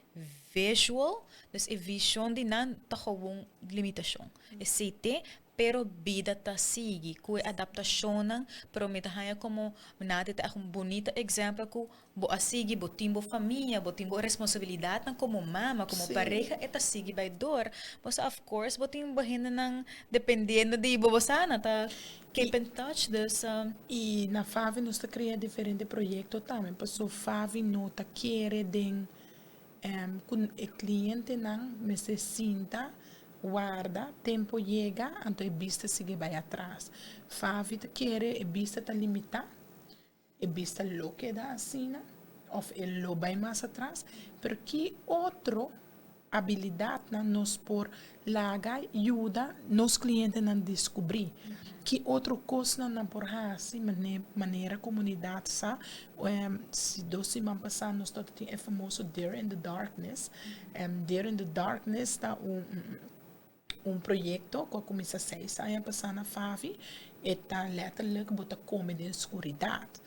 [SPEAKER 1] visual, dus e vision di nan ta gewoon limitacion. Esey te Pero bida ta sigui ku e adaptashonnan, pero mi ta haña komo Nati ta un bunita ehèmpel ku bo a sigui, bo tin bo famia, bo tin bo responsabilidatnan komo mama, komo pareha, e ta sigui bai dor. Bo sa of course bo tin bo hendenan dependiendo di bo, bo sa nan ta keep in touch, dus.
[SPEAKER 2] I na Favi nos ta krea diferente proyekto tambe, pasobra Favi no ta kere den Ku e klientenan mester sinta, warda, tempo yega, anto e bista sigui bai atras. Favi ta kere e bista ta limitá, e bista lo keda asina òf e lo bai mas atras, pero ki otro abilidatnan nos por laga yuda nos klientenan deskubrí? Ki otro kosnan nan por hasi manera komunidat sa? Si dos siman pasá nos tabata tin e famoso Dare in the Darkness. Dare in the Darkness ta un un proyekto ku a kuminsá seis aña pasá na Favi. E ta letterlijk bo ta kome den skuridat.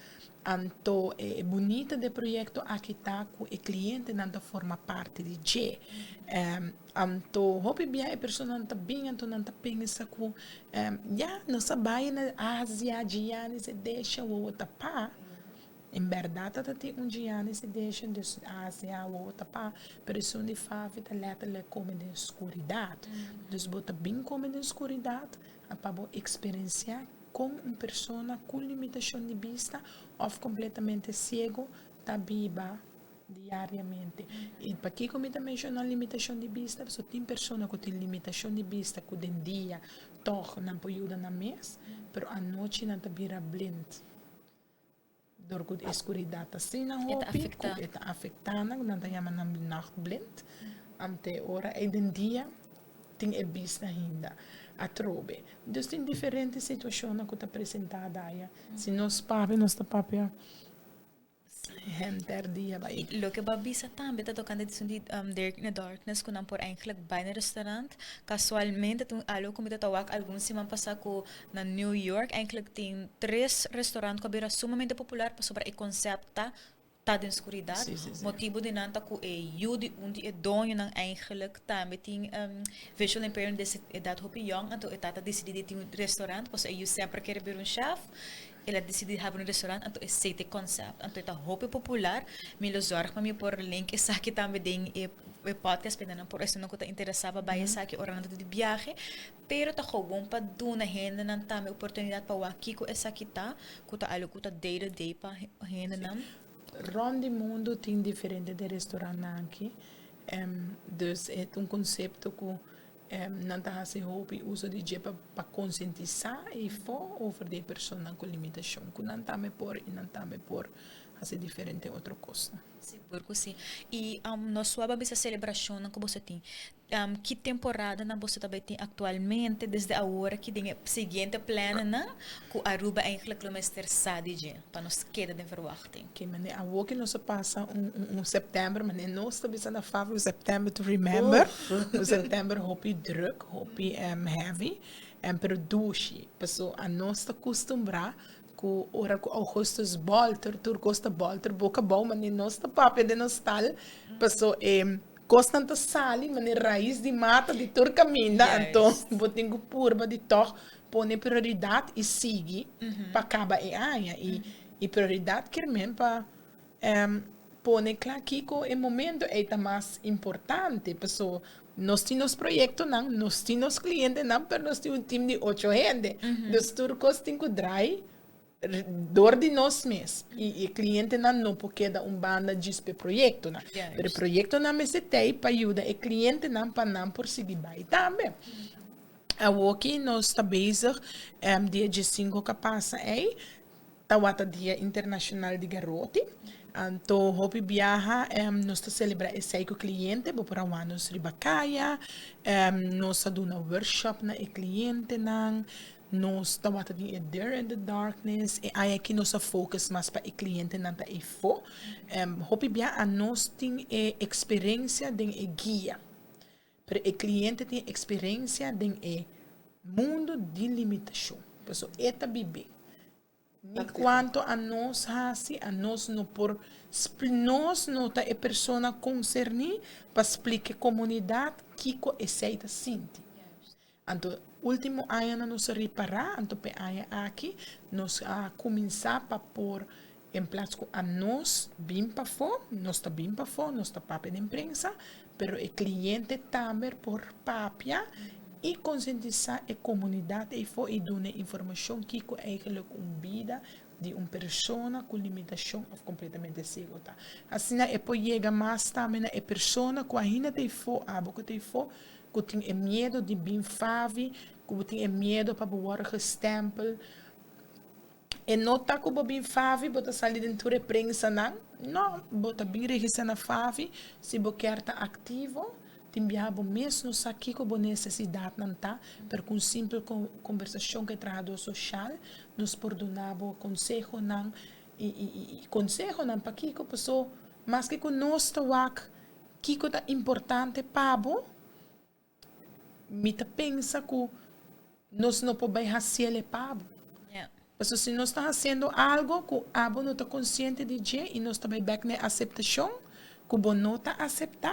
[SPEAKER 2] Anto e bunita di e proyekto aki ta ku e klientenan ta forma parti di dje. Anto hopi bia e personanan ta bin anto nan ta pensa ku ya nos a bai na Asia Giannis Edition wowo ta pa. En bèrdat ta tin un Giannis Edition dus Asia wowo ta pa pero esun di Favi ta letterlijk kome den skuridat. Dus bo ta bin kome den skuridat pa bo eksperensiá Kon un persona ku limitashon di bista òf kompletamente siego ta biba diariamente? I pakiko mi ta menshoná limitashon di bista? Pasobra tin persona ku tin limitashon di bista ku den dia tòg nan por yuda nan mes, pero anochi nan ta bira blind dor ku e skuridat ta asina hopi ku e ta afektá nan, nan ta yama nan nachtblind. Ante ora ei den dia tin e bista ainda atrobe. Dus tin diferente situacionnan cu ta presenta daya. Si nos papia, nos ta papia henter dia bay.
[SPEAKER 1] Y loke bo a bisa tambe ta tocante di esun di Dirk in the Darkness cu nan por eigenlijk bay na restaurant. Casualmente tin algo cu mi ta ta wak algun siman pasa cu na New York eigenlijk tin tres restaurant cu a bira sumamente popular pasobra e concept ta ta den skuridat. Motibu di nan ta ku e yu di un di e doñonan eigenlijk tambe tin visual impairment desde edat hopi yòn, anto e tata disidí di tin un restaurant pasobra e yu semper a kere bira un chef, el a disidí di habri un restaurant anto esei ta e concept. Anto e ta hopi popular, mi lo zòrg pa mi por link esaki tambe den e podcast pa nan por esunnan ku ta interesá pa bai esaki ora nan ta di biahe, pero ta gewoon pa duna hendenan tambe oportunidat pa wak kiko esaki ta, ku ta algu ku ta day to day pa hendenan.
[SPEAKER 2] Rond di mundu tin diferente de restaurantnan aki, dus e ta un konsepto ku nan ta hasi hopi uso di dje pa konsientisá eifó over di e personanan ku limitashon, ku nan tambe por i nan tambe por hasi diferente otro kosnan.
[SPEAKER 1] Sigur ku si. I nos wou a bisa selebrashonnan ku boso tin. Ki temporadanan boso ta bai tin aktualmente desde awor aki den e siguiente plannan ku Aruba eigenlijk lo mester sa di dje pa nos keda den verwachting?
[SPEAKER 2] Ke manera awor ke nos a pasa un un september manera nos ta bisa na Favo un september to remember, un september hopi druk, hopi heavy, pero dushi paso anos ta kustumbrá ku ora ku augustus bolter tur kos ta bolter boka abou manera nos ta papia den nos tal paso e. Kosnan ta sali manera rais di mata di tur kaminda, anto bo tin ku purba di tòg pone prioridat i sigui pa kaba e aña. I prioridat kier men pa pone kla kiko e momento ei ta mas importante. Paso nos tin nos proyektonan, nos tin nos klientenan, pero nos tin un tim di ocho hende. Dus tur kos tin ku drai dor di nos mes y e clientenan no por keda un banda djis p'e proyectonan. Pero e proyectonan mester t'ey pa yuda e clientenan pa nan por sigui bay tambe. Awoki nos ta bezig dia diesinco ka pasa ey tawata dia internacional di garoti. Anto hopi biaha nos ta celebra esey cu cliente, bo por a wak nos riba caya, nos a duna workshop na e clientenan. Nos tabata den e There in the Darkness, e aña aki nos a focus mas pa e clientenan ta eyfo. Hopi bia anos tin e experiencia den e guia, pero e cliente tin experiencia den e mundo di limitacion, paso e ta bibe. Ni cuanto anos haci, anos no por, nos no ta e persona concerni pa splica e comunidad kico esey ta sinti. Anto ultimo añanan nos a ripará, anto p'e aña aki nos a kuminsá pa por en plats ku anos bin pafó, nos ta bin pafó, nos ta papia den prensa, pero e kliente tambe por papia i konsientisá e komunidat eifó i duna e informashon kiko eigenlik un bida di un persona ku limitashon òf kompletamente siego ta. Asina e por yega mas tambe na e persona ku ainda ta eifó, abo ku ta eifó, Ku tin e miedo di bin favi, ku bo tin e miedo pa bo wòrdu gestèmpel. E no ta ku bo bin favi bo ta sali den tur e prensanan. No, bo ta bin registrá na favi si bo kier ta aktivo. Tin biaha bo mes no sa kiko bo nesesidatnan ta, pero ku un simpel kombersashon ku e trahadó soshal nos por duna bo konsehonan i konsehonan pakiko. Paso maske ku nos ta wak Kiko ta importante pa bo? Mi ta pensa ku nos no por bai hasiel e pa bo. Pasobra si nos ta hasiendo algo ku abo no ta konsiente di dje i nos ta bai bèk na e aseptashon ku bo no ta aseptá,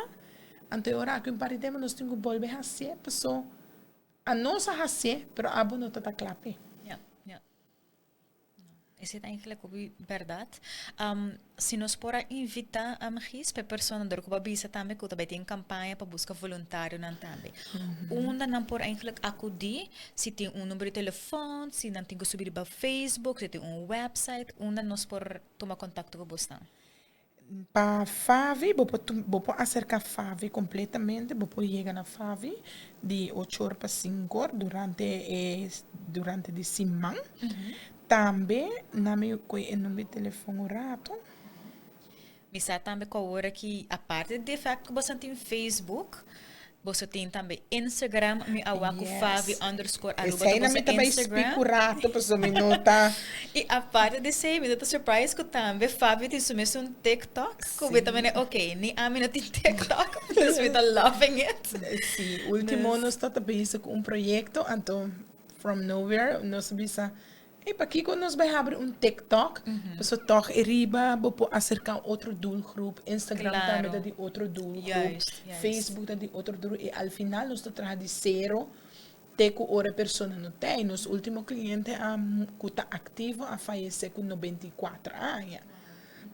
[SPEAKER 2] anto e ora aki un par di tempu nos tin ku bolbe hasié pasobra anos a hasié pero abo no ta ta kla p'e.
[SPEAKER 1] Esei ta eigenlijk hopi bèrdat. Si nos por a invitá Gis pa e persona dor ku bo a bisa tambe ku ta bai tin kampaña pa buska voluntarionan tambe. Unda nan por eigenlijk akudí? Si tin un number di telefòn, si nan tin ku subi riba Facebook, si tin un wèpsait, unda nos por tuma kontakto ku bosnan?
[SPEAKER 2] Pa Favi, bo por bo por aserká Favi kompletamente, bo por yega na Favi di ocho or pa sinku or durante e durante di siman. Tambe nan mi kohe e number di telefòn un rato.
[SPEAKER 1] Mi sa tambe ku awor aki aparte di efèkto ku boso tin Facebook, Boso tin tambe Instagram, mi a wak ku Favi underscore Aruba ta
[SPEAKER 2] Esei na
[SPEAKER 1] boso
[SPEAKER 2] mi ta bai
[SPEAKER 1] Instagram.
[SPEAKER 2] speak un rato pasobra mi no ta.
[SPEAKER 1] I aparte di esei mi ta ta surprise ku tambe Favi tin su mesun TikTok ku mi ta mene ok ni ami no tin TikTok dus mi ta loving it.
[SPEAKER 2] Si, ultimo nos ta ta bezig ku un proyekto anto from nowhere nos a bisa Ey, pakiko nos bai habri un TikTok? Pasobra tòg e riba bo por aserká un otro doelgroep. Instagram tambe ta di otro doelgroep. Facebook ta di otro doelgroep. I al final nos ta traha di sero te ku ora e persona no ta ei. Nos último kliente a ku ta aktivo a fayesé ku 94 aña.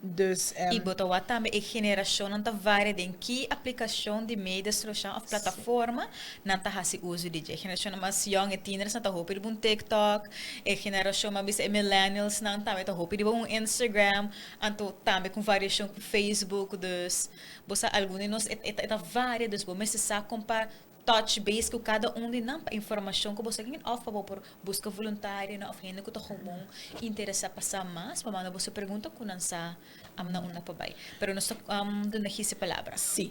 [SPEAKER 2] Dus.
[SPEAKER 1] I bo ta wak tambe e generashonnan ta varia den ki aplikashon di media sosial òf plataforma nan ta hasi uso di dje. E generashonnan mas yòn, e tienersnan ta hopi riba un TikTok, e generashon mas bisa e millennialsnan tambe ta hopi riba un Instagram, anto tambe ku variashon ku Facebook. Dus bo sa algun di nos e ta varia, dus bo mester sa kon pa Touch base ku kada un di nan pa informashon ku bo sa ken òf pa bo por buska voluntarionan òf hende ku ta gewoon interesá pa sa mas pa manda boso pregunta ku nan sa na unda pa bai. Pero nos ta duna Gise palabra.
[SPEAKER 2] Sí.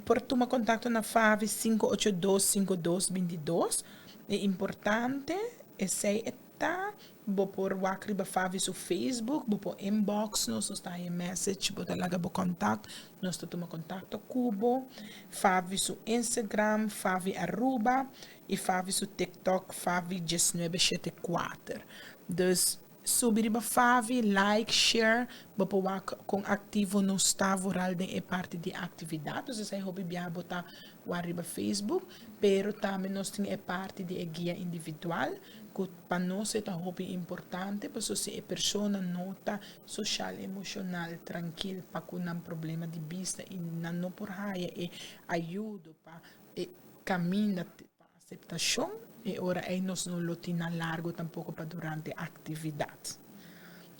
[SPEAKER 2] Por tuma kontakto na Favi 582 52 22. E importante esei e ta. Bo por wak riba Favi su Facebook, bo por inbox nos, nos ta haña message, bo ta laga bo contact, nos ta tuma contacto cu bo. Favi su Instagram, Favi Aruba, y Favi su TikTok, Favi 19 shete kuater. Dus. Subi riba Favi, like, share, bo por wak kon aktivo nos ta vooral den e parti di aktividat. Dus esei hopi biaha bo ta wak riba Facebook, pero tambe nos tin e parti di e guia individual ku pa nos e ta hopi importante pasobra si e persona no ta soshal emoshonal trankil pa ku nan problema di bista i nan no por haya e ayudo pa e kaminda pa aseptashon, e ora ei nos no lo tin nan largo tampoko pa durante aktividat.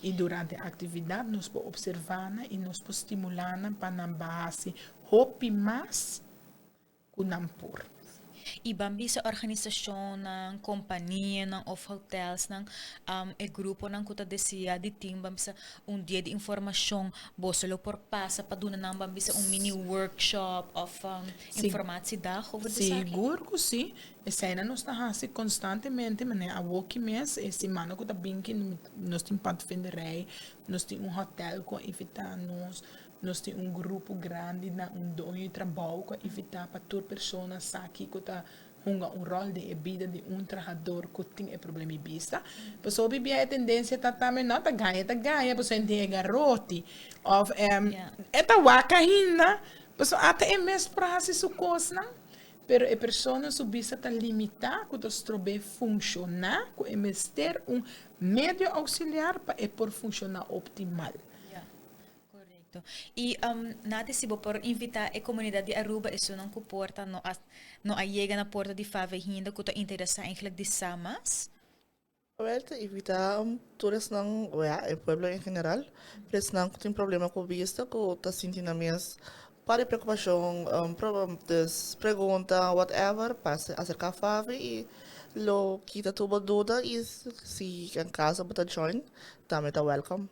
[SPEAKER 2] I durante aktividat nos por opservá nan i nos por stimulá nan pa nan baha hasi hopi mas ku nan por.
[SPEAKER 1] I ban bisa organisashonnan, kompanianan òf hotelsnan, e gruponan ku ta deseá di tin ban bisa un dia di informashon, boso lo por pasa pa duna nan ban bisa un mini workshop òf informatiedag over di esaki?
[SPEAKER 2] Sigur ku si. Eseinan nos ta hasi konstantemente, manera awoki mes, e simana ku ta bin ki nos tin padvinderij, nos tin un hotel ku a invitá nos, Nos tin un grupo grandi na un doño di trabou ku a invitá pa tur persona sa kiko ta hunga un ròl den e bida di un trahador ku tin e problema di bista. Pasobra hopi bia e tendensia ta tambe no ta gaña ta gaña pasobra e tin e garoti òf e ta wak ainda pasobra ata e mes por hasi su kosnan pero e persona su bista ta limitá ku ta strob'é funshoná ku e mester un medio ouksiliar pa e por funshoná optimal.
[SPEAKER 1] Correcto. Y Nati, si bo por invita e comunidad di Aruba, esunnan cu por ta no a no a yega na porta di Fave hinda cu ta interesa eigenlijk di sa mas?
[SPEAKER 3] Wel, ta invita tur esnan, o ya, e pueblo en general, pero esnan cu tin problema cu bista, cu ta sinti nan mes par di preocupacion, dus pregunta, whatever, pa acerca Fave y lo kita tur bo duda y si en caso bo ta join, tambe ta welcome.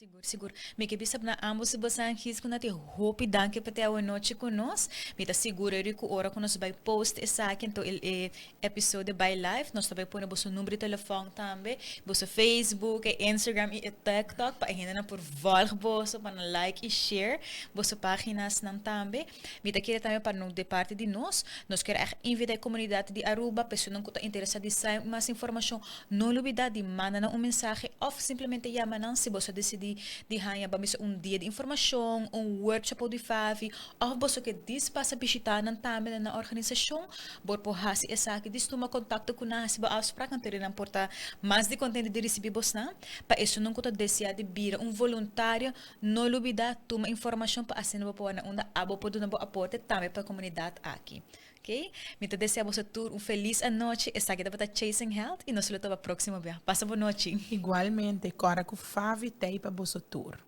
[SPEAKER 1] Sigur, sigur. Mi ke bisa na ambos di bosan his ku na tin hopi danki pa te awe nochi ku nos. Mi ta sigur eri ku ora ku nos bai post esaki anto e e episode bai live nos ta bai pone boso number di telefòn tambe, boso Facebook, e Instagram i e TikTok pa e hendenan por volg boso pa nan like i share boso paginasnan tambe. Mi ta kere tambe pa no de parti di nos, nos kier ègt invita e komunidat di Aruba, personan ku ta interesa di sa mas informashon, no lubida di manda nan un mensahe òf simplemente yama nan si boso a disidí di haña ba mester un dia di informashon, un workshop di Favi òf boso ke dis pasa bishitá nan tambe na nan organisashon, bo por hasi esaki dis tuma kontakto ku nan, hasi bo afsprak, anto nan por ta mas di kontento di risibí bosnan. Pa esunnan ku ta deseá di bira un voluntario, No lubida tuma informacion pa asina bo por wak na unda abo por duna bo aporte tambe pa e comunidad aki. Ok? Mi ta desea boso tur un feliz anochi. Esaki tabata Chasing Health y nos lo topa proximo bia. Pasa bo nochi.
[SPEAKER 2] Igualmente, cora cu Favi tey pa boso tur.